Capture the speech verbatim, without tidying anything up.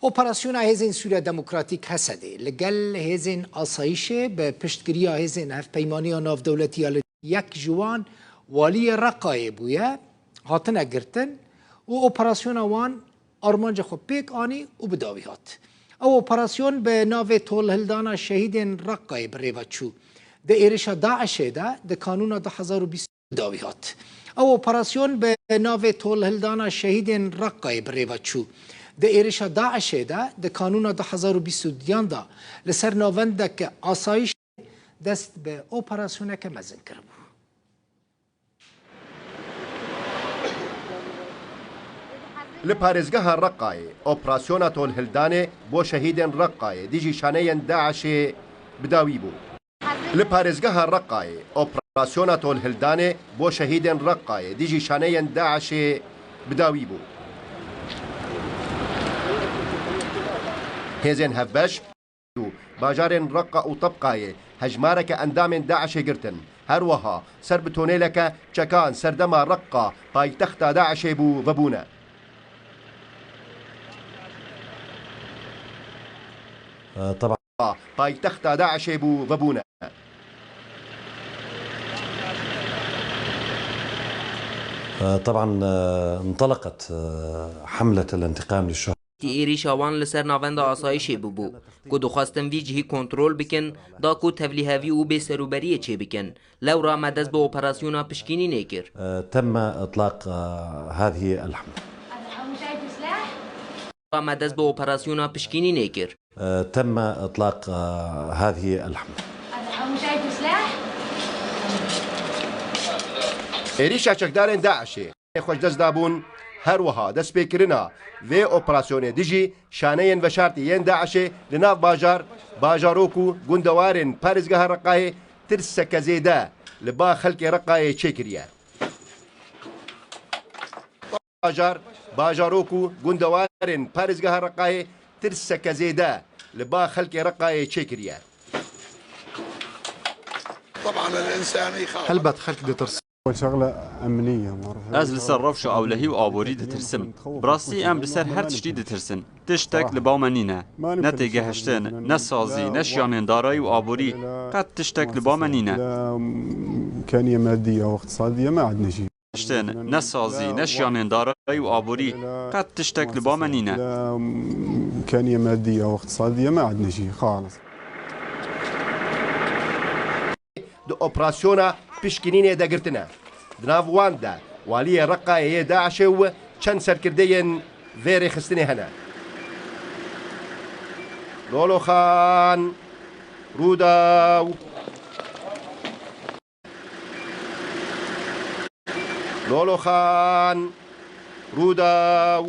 Operasyona Hêzên Sûriya Demokratîk, H S D'ê, li gel Hêzên Asayîşê bi piştgiriya Hêzên Hevpeymaniya Navdewletî ya li yek ji wan waliyê Reqayê bûye, hatine girtin û operasyona wan armanca xwe pêk anî û bi dawî hat. Ew operasyon bi navê Tolhildana Şehîdên Reqayê bi rê ve çû. Di êrişa DAIŞ'ê de di kanûna du hezar û bîst bi dawî hat. Ew operasyon bi navê Tolhildana Şehîdên Reqayê bi rê ve çû. Di êrişa DAIŞ'ê de di kanûna du hezar û bîst û duyan de li ser navendeke asayîş dest bi operasyoneke mezin kiribû. Li parêzgeha Reqayê operasyona Tolhildanê bo şehîdên Reqayê dijî şaneyên DAIŞ'ê bi dawî bû. Li parêzgeha Reqayê operasyona Tolhildanê bo şehîdên Reqayê dijî şaneyên DAIŞ'ê bi dawî bû. Hêzên hevbeş û bajarên Reqa û Tebqayê hejmareke endamên DAIŞ'ê girtin. Her wiha ser bi tonêleke çekan serdema Reqa, paytexta DAIŞ'ê bû, vebûne. Paytexta DAIŞ'ê bû, vebûne. طبعا، آه، انطلقت، آه، حملة الانتقام للشهداء. Tî êrîşa wan li ser navenda asayîşê bûbû, ku dixwestin vî cihî kontrol bikin, da ku tevlîhevî û bêserûberiyê çêbikin. Lewra me dest bi operasyona pişkînînê kir. آه، تم إطلاق، آه، هذه الحملة. Lewra me dest bi operasyona pişkînînê kir. آه، تم إطلاق، آه، هذه الحملة. Êrîşa çekdarên DAIŞ'ê xwe ji dest dabûn, her wiha destpêkirina vê operasyonê dijî şaneyên veşartî yên DAIŞ'ê li nav bajar, bajarok û gundewarên parêzgeha Reqayê tirseke zêde li ba xelkê Reqayê çêkiriye. Bajar, bajarok û gundewarên parêzgeha Reqayê tirseke zêde li ba xelkê Reqayê çêkiriye. Helbet xelk ditirsin. Ez li ser rewşa ewlehî û aborî ditirsim. Bi rastî em li ser her tiştî ditirsin. Tiştek li ba me nîne. Ne têgehiştin, ne sazî, ne şiyanên darayî û aborî, qet tiştek li ba me nîne. Tiştên ne sazî, ne şiyanên darayî û aborî, qet tiştek li ba me nîne. Di operasyona pişkinînê de girtine. Di nav wan de waliyê Reqayê yê DAIŞ'ê û çend serkirdeyên vê rêxistinê hene. Loloxan, Rûdaw. Loloxan, Rûdaw.